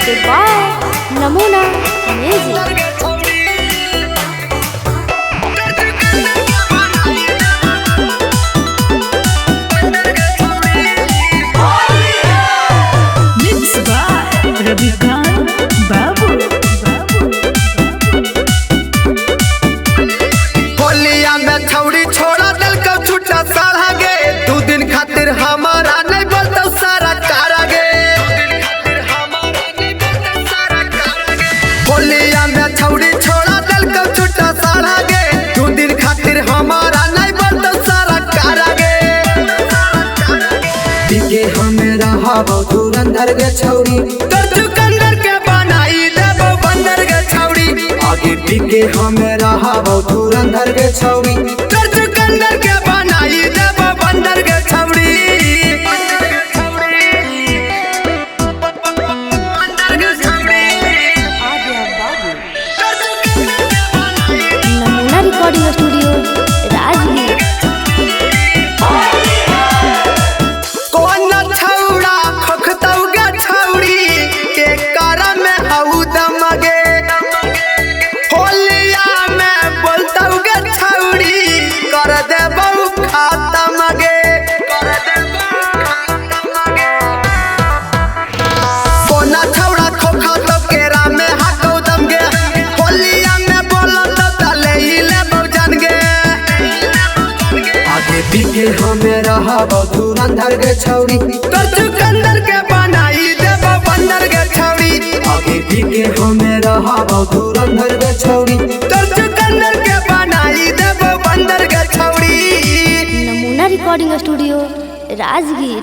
Presented by Namuna Music. Mix by Ravikant Babu. होलिया में छौड़ी छोड़ा दिल को छुट्टा सारा गे, दू दिन खातिर हमारा नहीं बोलतो सारा कारा गे। होलिया में छौड़ी छोड़ा दिल को छुट्टा सारा गे, दू दिन खातिर हमारा नहीं बोलतो सारा कारा गे। पीके हमें रहबो धुरंधर गे छौरी, तोर चुकंदर के बनाई देबो बंदर गे छौड़ी। आगे पीके हमें रहबो धुरंधर गे छौरी। तोर चुकंदर के बनाई देबो बंदर गे छौड़ी। बंदर गे छौड़ी। नमूना रिकॉर्डिंग स्टूडियो राजगीर। कौन छौड़ा खोखतौ गे छौड़ी के कर में हऊ दमगे, होलिया में बोलतौ गे छौड़ी कर देबौ खतम गे। कौन छौड़ा खोखतौ केरा में हकौ दम गे, होलिया में बोलतौ त ले लेबौ जान गे। आगे पीके हमें रहबो धुरंधर गे छौरी, तोर चुकंदर के बनाई देबो बंदर गे छौड़ी। आगे पीके हमें रहबो धुरंधर गे छौरी। तोर चुकंदर के बनाई देबो बंदर गे छौड़ी। नमूना रिकॉर्डिंग स्टूडियो राजगीर।